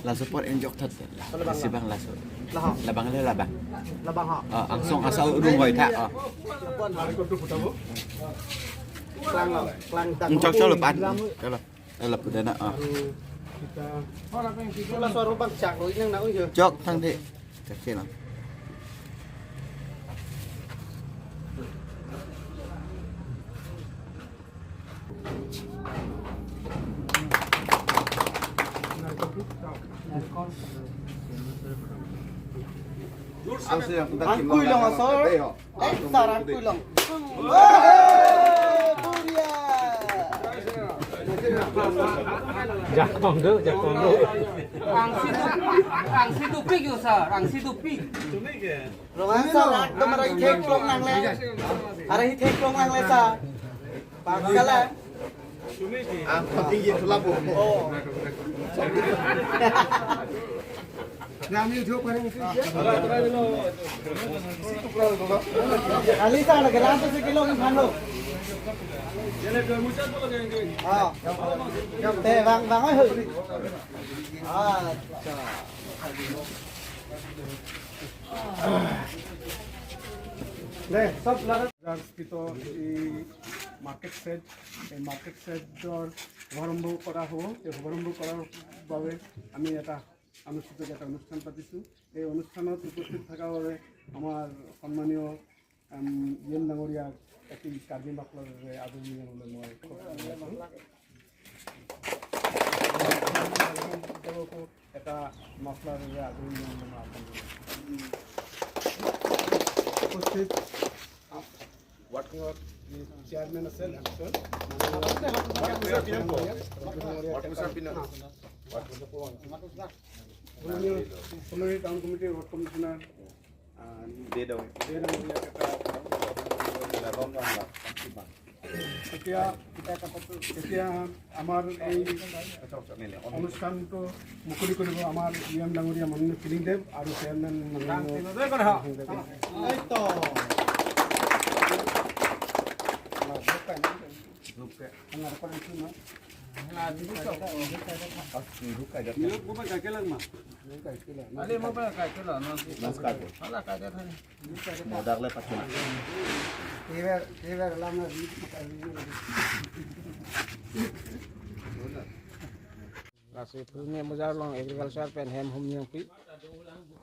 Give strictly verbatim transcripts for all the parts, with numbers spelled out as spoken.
Laso apor enjok tha. Labang. Isi abang laso. Labang le labang. Labang ha. Oh, angsong asal urung hoi tha. Oh. Klang, klang. Enjok cholo pan. Cholo. Ela pudana, ah. Kita. Itulah suara bang cak lo, ini yang nak ujo. Jok tang de. Cak sih lah. Angkui long asor. Eh, sarang pulang. Jakong do, jakong do. Rangsi dup, rangsi dupik yo, sir. Rangsi dupik. Rohan sir, rat dum arai theklong nangle. Arai theklong nangle, sir. Pakala. Ang patinggi tulabo. Oh. Kami udah paling itu ya. Kali sana gelang tu sekilo kan lo. Ah. Te bang bang oi. Ah. Deh, sob laga. Kita di market shed, এই মাৰ্কেট শ্বেডৰ শুভাৰম্ভ কৰা হ'ব। এই শুভাৰম্ভ কৰাৰ বাবে আমি এটা আনুষ্ঠানিক এটা অনুষ্ঠান পাতিছোঁ। এই অনুষ্ঠানত উপস্থিত থকাৰ বাবে আমাৰ সন্মানীয়, উম, ই এম ডাঙৰীয়াক এটি কাৰ্বি মাফলাৰেৰে আদৰণি জনাবলৈ মই খুব মন কৰিছোঁ। এটা মাফলাৰেৰে আদৰণি জনাবলৈ মই আহ্বান জনাইছোঁ। উপস্থিত ৱাৰ্ড কমিটিৰ চেয়াৰমেন আছে, ফুলনি টাউন কমিটিৰ ৱাৰ্ড কমিছনাৰ, আহ, দে ডাঙৰীয়া। দে ডাঙৰীয়া। এতিয়া, এতিয়া আমাৰ এই অনুষ্ঠানটো মুকলি কৰিব আমাৰ ই এম ডাঙৰীয়া মাননীয় কিলিং দেৱ আৰু চেয়াৰমেন মাননীয় সিং দেৱ। Lasi Phuloni Bojar along agriculture pen hem hum nangpi.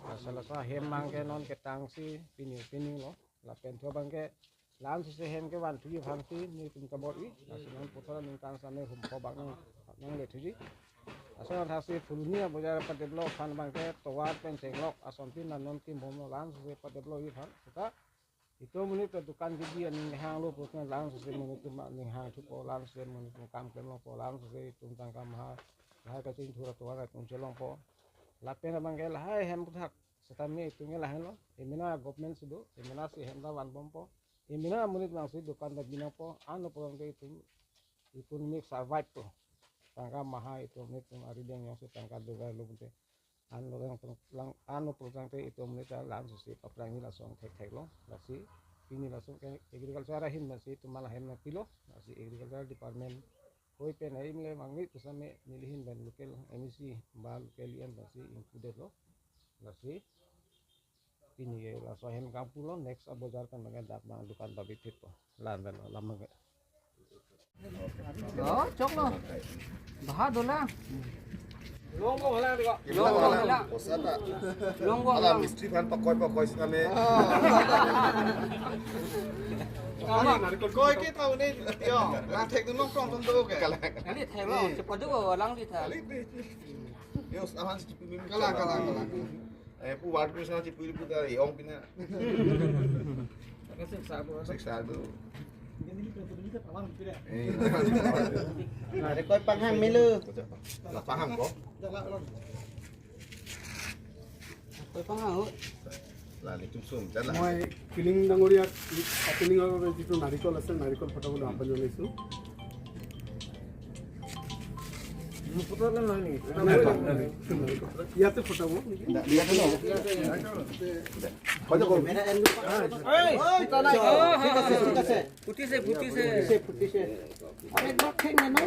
Lasi laso ahem abangke non ketang si pini pini lo. Lapen thu abangke la-an sese hem kevan thuji aphansi nelitum kabor-i. Lasi non puthot aningkan same hum pho abang nang, nangle thuji. Laso athak si Phuloni abojar padevelop aphan abangke tovar pen chenglok asontin non tim hum lo, la-an sese padevelopji aphan. Seta itum monit ta dukan kebi aning hanglo pulote la-an sese monit atum aning hang thupo, la-an sese monit atum kam klem longpo, la-an sese itum tangka maha lahai kachingthur atovar atum chelongpo. Lapen abangke lahai hem athak setame itum ke lahai lo. Emena government si do, emena si hem ta vanbompo. Emena monit abangsi dukan ta binangpo, ano program ke itum economic survive po. Tangka maha itum monit atum arideng jongsi tangka dogar lo pute. Ano lang lang ano program ke itum monit ta la-an sese paphrangji, lason thekthek lo. Lasi pini lason ke agriculture ahin abangsi itum ahem nangpilo. Lasi agriculture department hoi pen aim le mangni pusame nelihin pen local M A C ba local E M abangsi included lo. Lasi pini ke laso ahem kangpu lo, next abojar pen abangke dak abang dukan ta bithit po. La-an pen lo, lam abangke. Oh, chok lo. Baha dola. Long ko hala ko. Long ko hala. Long ko hala. Mistri aphan pakoi pakoi sitame. Koi ke tahu ni, yo, lang thek tu nongkrong tum tu ke. Kali thek lo, cepat tu ko lang di tha. Yo, aman si pimim. Kalang, kalang, kalang. Eh, pu ward ko sa si pili pu ta ong pina. Siksa tu. Siksa tu. Eh. Nah, record panghang melu. Lah panghang ko? Record panghang, oh. Lah, ni tum sum, jalan. Moi Kiling ডাঙৰীয়াক opening ৰ বাবে যিটো নাৰিকল আছে, নাৰিকল ফটাবলৈ আহ্বান জনাইছোঁ। ইয়াতে ফটাব। ইয়াতে ন? হয়, হয়, হয়। ঠিক আছে, ঠিক আছে। ফুটিছে, ফুটিছে। ফুটিছে, ফুটিছে। আৰু একবাৰ ঠেক নাই ন?